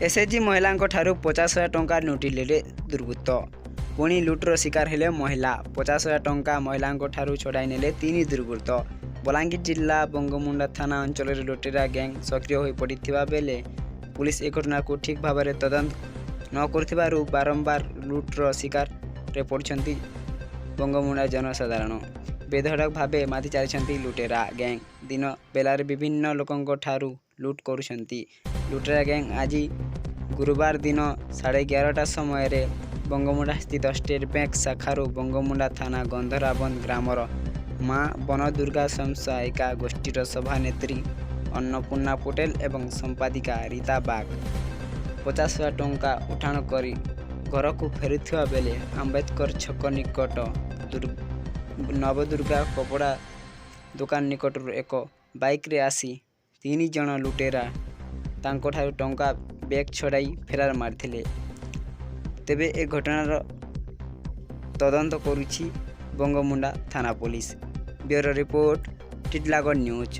SHG ମହିଳାଙ୍କ ଠାରୁ 50,000 ଟଙ୍କା ଲୁଟିନେଲେ ଦୁର୍ବୃତ୍ତ। ପୁଣି ଲୁଟ୍ର ଶିକାର ହେଲେ ମହିଳା। 50,000 ଟଙ୍କା ମହିଳାଙ୍କ ଠାରୁ ଛଡ଼ାଇ ନେଲେ ତିନି ଦୁର୍ବୃତ୍ତ। ବଲାଙ୍ଗୀର ଜିଲ୍ଲା ବଙ୍ଗୋମୁଣ୍ଡା ଥାନା ଅଞ୍ଚଳରେ ଲୁଟେରା ଗ୍ୟାଙ୍ଗ ସକ୍ରିୟ ହୋଇପଡ଼ିଥିବା ବେଳେ ପୁଲିସ ଏ ଘଟଣାକୁ ଠିକ୍ ଭାବରେ ତଦନ୍ତ ନ କରୁଥିବାରୁ ବାରମ୍ବାର ଲୁଟ୍ର ଶିକାରରେ ପଡ଼ୁଛନ୍ତି ବଙ୍ଗୋମୁଣ୍ଡା ଜନସାଧାରଣ। ବେଧଡ଼କ ଭାବେ ମାତି ଚାଲିଛନ୍ତି ଲୁଟେରା ଗ୍ୟାଙ୍ଗ। ଦିନ ବେଲାରେ ବିଭିନ୍ନ ଲୋକଙ୍କ ଠାରୁ ଲୁଟ୍ କରୁଛନ୍ତି ଲୁଟେରା ଗ୍ୟାଙ୍ଗ। ଆଜି ଗୁରୁବାର ଦିନ 11:30ଟା ସମୟରେ ବଙ୍ଗୋମୁଣ୍ଡା ସ୍ଥିତ ଷ୍ଟେଟ୍ ବ୍ୟାଙ୍କ ଶାଖାରୁ ବଙ୍ଗୋମୁଣ୍ଡା ଥାନା ଗନ୍ଧରାବନ୍ଦ ଗ୍ରାମର ମା ବନଦୁର୍ଗା ସ୍ୱୟଂ ସହାୟିକା ଗୋଷ୍ଠୀର ସଭାନେତ୍ରୀ ଅନ୍ନପୂର୍ଣ୍ଣା ପଟେଲ ଏବଂ ସମ୍ପାଦିକା ରୀତା ବାଗ 50,000 ଟଙ୍କା ଉଠାଣ କରି ଘରକୁ ଫେରୁଥିବା ବେଳେ ଆମ୍ବେଦକର ଛକ ନିକଟ ନବଦୁର୍ଗା କପଡ଼ା ଦୋକାନ ନିକଟରୁ ଏକ ବାଇକ୍ରେ ଆସି ତିନି ଜଣ ଲୁଟେରା ତାଙ୍କଠାରୁ ଟଙ୍କା ବ୍ୟାଗ୍ ଛଡ଼ାଇ ଫେରାର ମାରିଥିଲେ। ତେବେ ଏ ଘଟଣାର ତଦନ୍ତ କରୁଛି ବଙ୍ଗୋମୁଣ୍ଡା ଥାନା police. Bureau report, Titlagarh news.